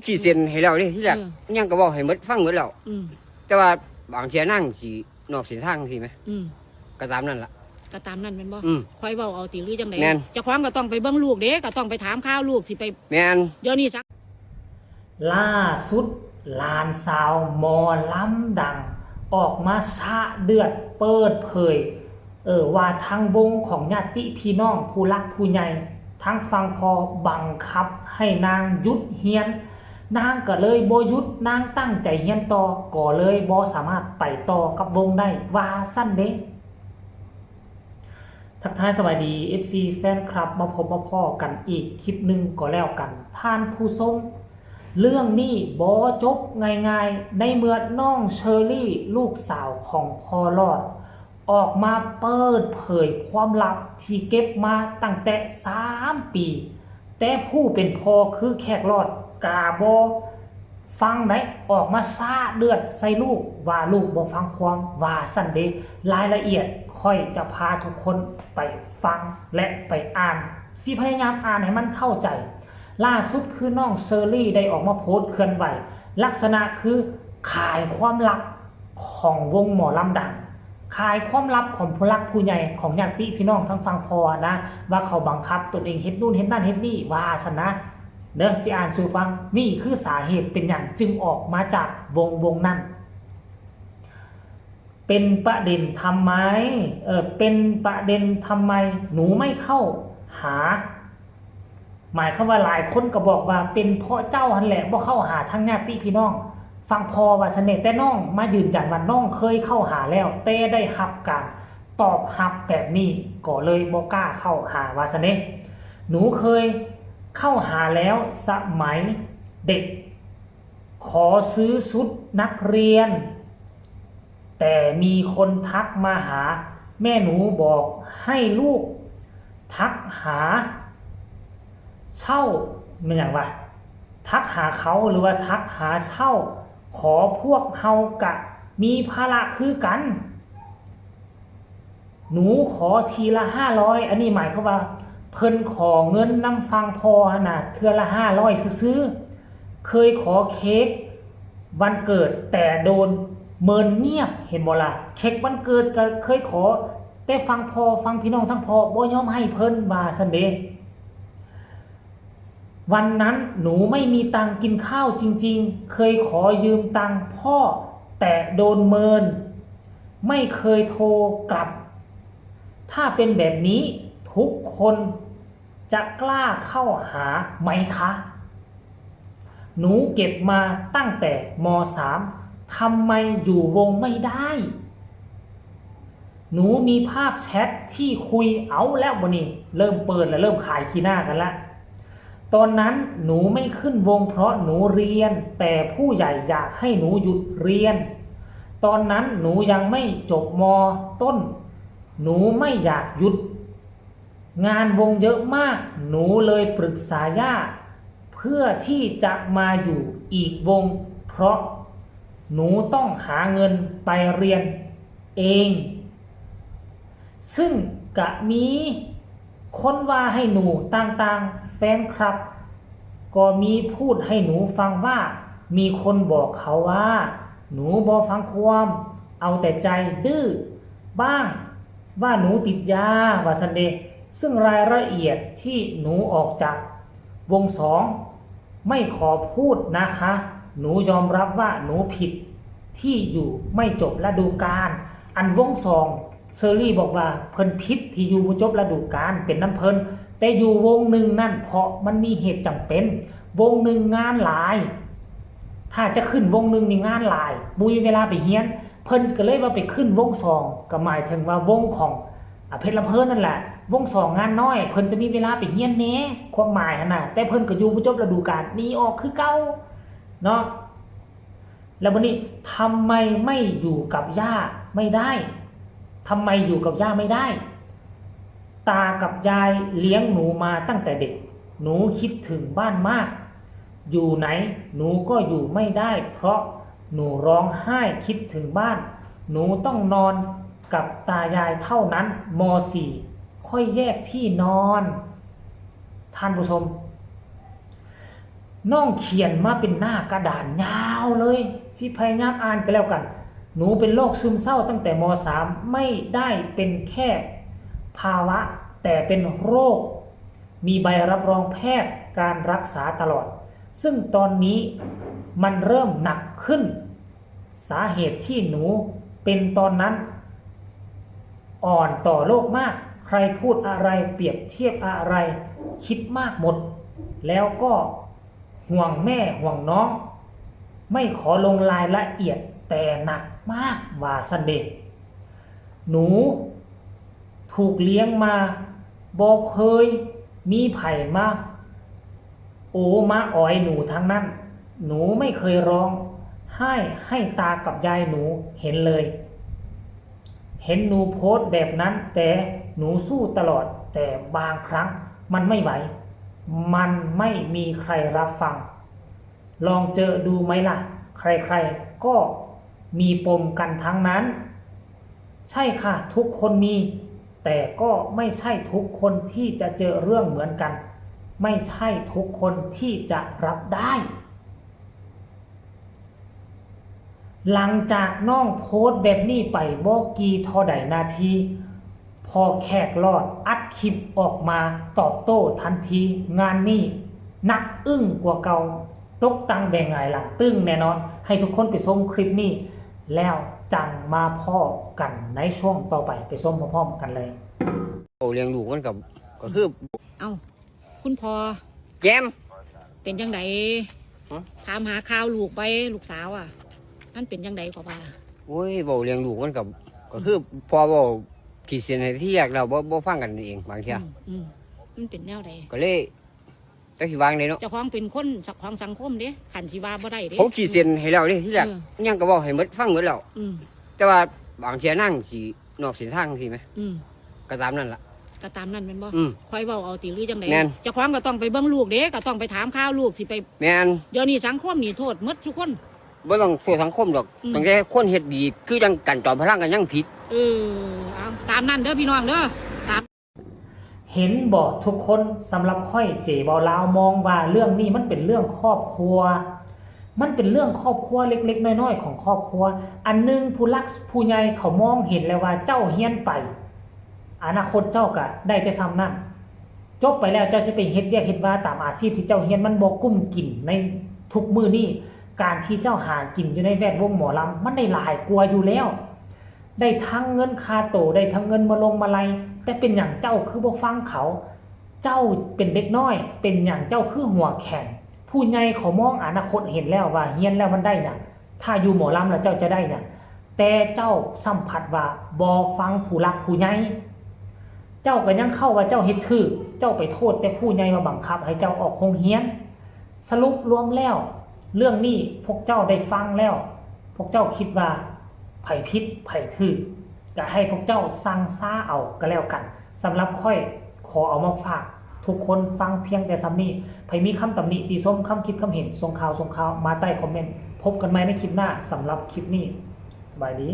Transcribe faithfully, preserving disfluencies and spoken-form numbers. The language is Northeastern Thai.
ขีดเส้นให้แล้วเด้ ทีแรก เออ ยังก็เว้าให้หมดฟังหมดแล้ว อืม แต่ว่าบางเทื่อนางสินอกเส้นทางสิแหม อืม ก็ตามนั่นล่ะ ก็ตามนั่นแม่นบ่ อืม ค่อยเว้าเอาติหรือจังได๋ แม่น เจ้าของก็ต้องไปเบิ่งลูกเด้ ก็ต้องไปถามข่าวลูกสิไป แม่น เดี๋ยวนี้สัก ล่าสุดหลานสาวหมอลำดัง ออกมาสะเดือดเปิดเผย เออ ว่าทางวงของญาติพี่น้องผู้รักผู้ใหญ่ ทางฝั่งพ่อบังคับให้นางหยุดเฮียน นางก็เลยบ่หยุด นางตั้งใจเฮียนต่อ ก็เลยบ่สามารถไปต่อกับวงได้ ว่าซั่นเด้ ทักทายสวัสดี เอฟซี แฟนคลับ มาพบมาพ้อกันอีกคลิปหนึ่งก็แล้วกัน ท่านผู้ชม เรื่องนี้บ่จบง่ายๆ ในเมื่อน้องเชอรี่ลูกสาวของพ่อรอด ออกมาเปิดเผยความลับที่เก็บมาตั้งแต่สามปี แต่ผู้เป็นพ่อคือแขกรอดกาบ่ฟังได้ ออกมาสาดเลือดใส่ลูกว่าลูกบ่ฟังความ ว่าซั่นเด้ รายละเอียดค่อยจะพาทุกคนไปฟังและไปอ่าน สิพยายามอ่านให้มันเข้าใจ ล่าสุดคือน้องเชอรี่ได้ออกมาโพสต์เคลื่อนไหว ลักษณะคือขายความลับของวงหมอลำดัง ขายความลับของผู้รักผู้ใหญ่ของญาติพี่น้องทางฝั่งพ่อนะ ว่าเขาบังคับตนเองเฮ็ดนู่นเฮ็ดนั่นเฮ็ดนี่ ว่าซั่นนะ เด้อ สิอ่านสู่ฟัง นี่คือสาเหตุเป็นหยังจึงออกมาจากวงวงนั้น เป็นประเด็นทำไม เออ เป็นประเด็นทำไมหนูไม่เข้าหา หมายความว่าหลายคนก็บอกว่าเป็นเพราะเจ้าหั้นแหละบ่เข้าหาทางญาติพี่น้องฝั่งพ่อ ว่าซั่นเด้ แต่น้องมายืนยันว่าน้องเคยเข้าหาแล้ว แต่ได้รับการตอบรับแบบนี้ ก็เลยบ่กล้าเข้าหา ว่าซั่นเด้ หนูเคยเข้าหาแล้วสมัยเด็ก ขอซื้อชุดนักเรียน แต่มีคนทักมาหา แม่หนูบอกให้ลูกทักหาเช่า แม่นหยังวะ ทักหาเขาหรือว่าทักหาเช่า ขอพวกเฮากะมีภาระคือกัน หนูขอทีละห้าร้อย อันนี้หมายความว่า เพิ่นขอเงินนำฝั่งพ่อหั่นน่ะ เทื่อละห้าร้อยซื่อๆ เคยขอเค้กวันเกิดแต่โดนเมินเงียบ เห็นบ่ล่ะ เค้กวันเกิดก็เคยขอ แต่ฝั่งพ่อ ฝั่งพี่น้องทางพ่อบ่ยอมให้เพิ่น ว่าซั่นเด้ วันนั้นหนูไม่มีตังค์กินข้าวจริงๆ เคยขอยืมตังค์พ่อ แต่โดนเมิน ไม่เคยโทรกลับ ถ้าเป็นแบบนี้ทุกคนจะกล้าเข้าหาไหมคะ หนูเก็บมาตั้งแต่ ม.สาม ทำไมอยู่วงไม่ได้ หนูมีภาพแชทที่คุย เอาแล้วบ่นี่ เริ่มเปิดแล้ว เริ่มขายขี้หน้ากันละ ตอนนั้นหนูไม่ขึ้นวงเพราะหนูเรียน แต่ผู้ใหญ่อยากให้หนูหยุดเรียน ตอนนั้นหนูยังไม่จบ ม.ต้น หนูไม่อยากหยุด งานวงเยอะมาก หนูเลยปรึกษาย่า เพื่อที่จะมาอยู่อีกวง เพราะหนูต้องหาเงินไปเรียนเอง ซึ่งกะมีคนว่าให้หนูต่างๆ แฟนคลับ ก็มีพูดให้หนูฟังว่า มีคนบอกเขาว่า หนูบ่ฟังความ เอาแต่ใจดื้อบ้าง ว่าหนูติดยา ว่าซั่นเด้ ซึ่งรายละเอียดที่หนูออกจากวงสอง ไม่ขอพูดนะคะ หนูยอมรับว่าหนูผิดที่อยู่ไม่จบฤดูกาล อันวงสอง เชอรี่บอกว่าเพิ่นผิดที่อยู่บ่จบฤดูกาล เป็นนำเพิ่น แต่อยู่วงหนึ่งนั่น เพราะมันมีเหตุจำเป็น วงหนึ่งงานหลาย ถ้าจะขึ้นวงหนึ่งนี่งานหลาย บ่มีเวลาไปเรียน เพิ่นก็เลยว่าไปขึ้นวงสอง ก็หมายถึงว่าวงของ อ่ะ เพชรลำเพลินนั่นแหละ วงสองงานน้อย เพิ่นจะมีเวลาไปเรียนแหน่ ความหมายหั้นน่ะ แต่เพิ่นก็อยู่บ่จบฤดูกาล หนีออกคือเก่า เนาะ แล้วบัดนี้ ทำไมไม่อยู่กับย่าไม่ได้ ทำไมอยู่กับย่าไม่ได้ ตากับยายเลี้ยงหนูมาตั้งแต่เด็ก หนูคิดถึงบ้านมาก อยู่ไหนหนูก็อยู่ไม่ได้ เพราะหนูร้องไห้คิดถึงบ้าน หนูต้องนอนกับตายายเท่านั้น ม.สี่ ค่อยแยกที่นอน ท่านผู้ชม น้องเขียนมาเป็นหน้ากระดานยาวเลย สิพยายามอ่านก็แล้วกัน หนูเป็นโรคซึมเศร้าตั้งแต่ม.สาม ไม่ได้เป็นแค่ภาวะ แต่เป็นโรค มีใบรับรองแพทย์การรักษาตลอด ซึ่งตอนนี้มันเริ่มหนักขึ้น สาเหตุที่หนูเป็นตอนนั้น อ่อนต่อโลกมาก ใครพูดอะไรเปรียบเทียบอะไร คิดมากหมด แล้วก็ห่วงแม่ห่วงน้อง ไม่ขอลงรายละเอียดแต่หนักมากว่าซันเดย์ หนูถูกเลี้ยงมาบ่เคยมีไผมาโอมาออยหนูทั้งนั้น หนูไม่เคยร้องไห้ให้ตากับยายหนูเห็นเลย เห็นหนูโพสต์แบบนั้น แต่หนูสู้ตลอด แต่บางครั้งมันไม่ไหว มันไม่มีใครรับฟัง ลองเจอดูไหมล่ะ ใครๆก็มีปมกันทั้งนั้น ใช่ค่ะ ทุกคนมี แต่ก็ไม่ใช่ทุกคนที่จะเจอเรื่องเหมือนกัน ไม่ใช่ทุกคนที่จะรับได้ หลังจากน้องโพสต์แบบนี้ไปบ่กี่เท่าใดนาที พอแขกลอดอัดคลิปออกมาตอบโต้ทันที งานนี้หนักอึ้งกว่าเก่า ตกตังแบ่งหงายหลังตึงแน่นอน ให้ทุกคนไปชมคลิปนี้ แล้วจังมาพ้อกันในช่วงต่อไป ไปชมพร้อมๆกันเลย เอาเลี้ยงลูกมันกับก็คือ เอ้า คุณพ่อ แจม เป็นจังได ฮะ ถามหาข่าวลูกไป ลูกสาวอ่ะ มันเป็นจังไดก็ว่า โอ้ยเว้าเลี้ยงลูกมันกับก็คือพอเว้าขีดเส้นให้ที่แรกแล้วบ่บ่ฟังกันเองบางเที อืมอืมมันเป็นแนวใด ก็เลยจักสิวางเลยเนาะ เจ้าของเป็นคนสักของสังคมเด้ขันสิว่าบ่ได้เด้ ผมขีดเส้นให้แล้วเด้ที่แรก เออ ยังก็เว้าให้หมดฟังหมดแล้ว อืม แต่ว่าบางเทียนั่งสินอกเส้นทางสิไหม อืม ก็ตามนั่นล่ะ ก็ตามนั่นแม่นบ่ อืม คอยเว้าเอาติหรือจังได แม่น เจ้าของก็ต้องไปเบิ่งลูกเด้ก็ต้องไปถามข่าวลูกสิไป แม่น เดี๋ยวนี้สังคมนี่โทษหมดทุกคน บ่ต้องโทษสังคมดอก อืม ตั้งแต่คนเฮ็ดดีคือจังกันจอมพลังกันยังผิด เออเอาตามนั่นเด้อพี่น้องเด้อตาม เห็นบ่ทุกคน สำหรับข้อยเจเบาลาวมองว่าเรื่องนี้มันเป็นเรื่องครอบครัว มันเป็นเรื่องครอบครัวเล็กๆน้อยๆของครอบครัว อันหนึ่งผู้หลักผู้ใหญ่เขามองเห็นแล้วว่าเจ้าเฮียนไป อนาคตเจ้าก็ได้แต่ส่ำนั้น จบไปแล้วเจ้าสิไปเฮ็ดเวียกเฮ็ดว่าตามอาชีพที่เจ้าเฮียนมันบ่กุ้มกินในทุกมื้อนี้ การที่เจ้าหากินอยู่ในแวดวงหมอลำมันได้หลายกว่าอยู่แล้ว ได้ทั้งเงินค่าโต ได้ทั้งเงินมาลงมาลัย แต่เป็นหยังเจ้าคือบ่ฟังเขา เจ้าเป็นเด็กน้อย เป็นหยังเจ้าคือหัวแข็ง ผู้ใหญ่เขามองอนาคตเห็นแล้วว่าเฮียนแล้วมันได้หยัง ถ้าอยู่หมอลำแล้วเจ้าจะได้หยัง แต่เจ้าซ้ำพัดว่าบ่ฟังผู้หลักผู้ใหญ่ เจ้าก็ยังเข้าว่าเจ้าเฮ็ดถืก เจ้าไปโทษแต่ผู้ใหญ่มาบังคับให้เจ้าออกโรงเฮียน สรุปรวมแล้ว เรื่องนี้พวกเจ้าได้ฟังแล้ว พวกเจ้าคิดว่าไผผิดไผถืก ก็ให้พวกเจ้าซังซาเอาก็แล้วกัน สำหรับข้อยขอเอามาฝากทุกคนฟังเพียงแต่ส่ำนี้ ไผมีคำตำหนิติชม คำคิดคำเห็น ส่งข่าวส่งข่าวมาใต้คอมเมนต์ พบกันใหม่ในคลิปหน้า สำหรับคลิปนี้ สบายดี